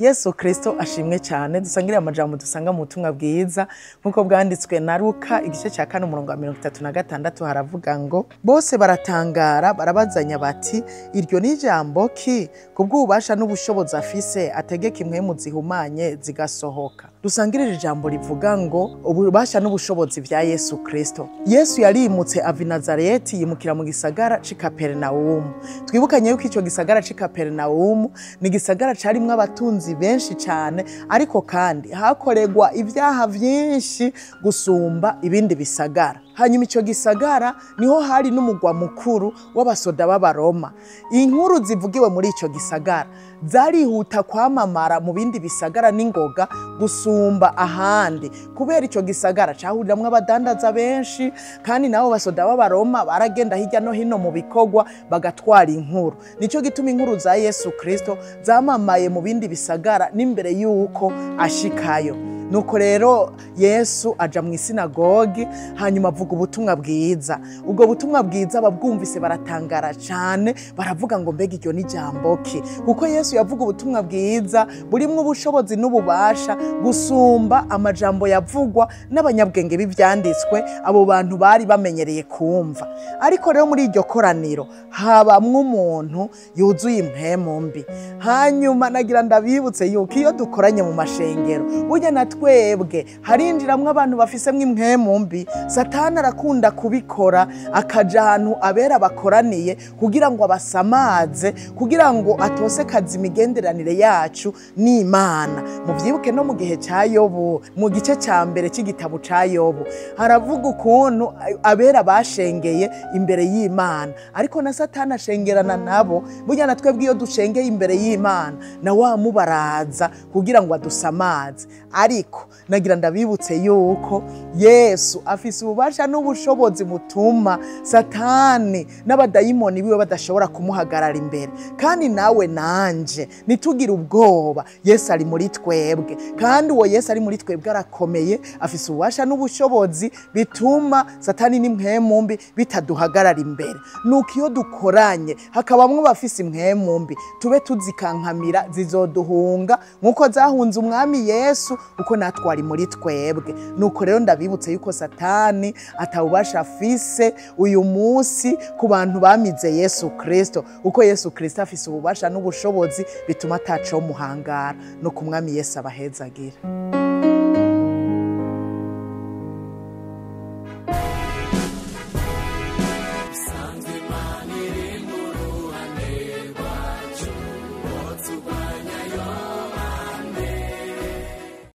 Yesu Kristo ashimwe cyane. Dusangire amajambo dusanga mu butumwa bwiza nkuko bwanditswe na Luka igice cya 4 umurongo wa 36. Haravuga ngo bose baratangara barabazanya bati iryo ni ijambo ki kubw'ububasha n'ubushobozi afise ategeka impwemu zihumanye zigasohoka. Dusangire iri jambo rivuga ngo ububasha n'ubushobozi vya Yesu Kristo. Yesu yarimutse ava i Nazareti yimukira mu gisagara c'i Kaperinawumu. Twibukanye yuko ico gisagara c'i Kaperinawumu ni igisagara carimwo abatunzi benshi cyane, ariko kandi hakoregwa ibyaha vyinshi gusumba ibindi bisagara. Hanyuma ico gisagara niho hari n'umugwa mukuru w'abasoda b'Abaroma. Inkuru zivugiwe muri ico gisagara zarihuta kwamamara mu bindi bisagara n'ingoga gusumba ahandi, kubera ico gisagara cahuriramwo abadandaza benshi, kandi nabo basoda b'Abaroma baragenda hirya no hino mu bikorwa bagatwara inkuru. Nico gituma inkuru za Yesu Kristo zamamaye mu bindi bisagara n'imbere yuko ashikayo. Nuko rero Yesu aja mu isinagogi, hanyuma avuga ubutumwa bwiza. Ubwo butumwa bwiza babwumvise baratangara cyane, baravuga ngo mbega iryo ni jambo ki? Kuko Yesu yavuga ubutumwa bwiza burimwo ubushobozi n'ububasha gusumba amajambo yavugwa n'abanyabwenge b'ivyanditswe abo bantu bari bamenyereye kumva. Ariko rero muri iryo koraniro habamwo umuntu yuzuye impwemu mbi. Hanyuma nagira ndabibutse yuko iyo dukoranye mu mashengero burya na twebwe harinjiramwo abantu bafisemwo impwemu mbi. Satani arakunda kubikora, akaja ahantu abera bakoraniye kugira ngo abasamaze, kugira ngo atosekaze imigenderanire yacu n'Imana. Muvyibuke no mu gihe ca Yobu, mu gice ca mbere c'igitabo ca Yobu, haravuga ukuntu abera bashengeye imbere y'Imana, ariko na Satani ashengerana nabo. Burya na twebwe iyo dushengeye imbere y'Imana na wa mubaraza kugira ngo adusamaze. Ariko nagira ndabibutse yuko Yesu afise ububasha n'ubushobozi butuma Satani n'abadayimoni biwe badashobora kumuhagarara imbere. Kandi nawe nanje nitugire ubwoba, Yesu ari muri twebwe, kandi uwo Yesu ari muri twebwe arakomeye, afise ububasha n'ubushobozi bituma Satani n'impwemu mbi bitaduhagarara imbere. Nuko iyo dukoranye hakabamwo bafise impwemu mbi, tube tuzikankamira, zizoduhunga nkuko zahunze umwami Yesu, uko natwe ari muri twebwe. Nuko rero ndabibutse yuko Satani atawubasha afise uyu munsi ku bantu bamize Yesu Kristo, uko Yesu Kristo afise ububasha n'ubushobozi bituma ataco muhangara. Nuko umwami Yesu abahezagira.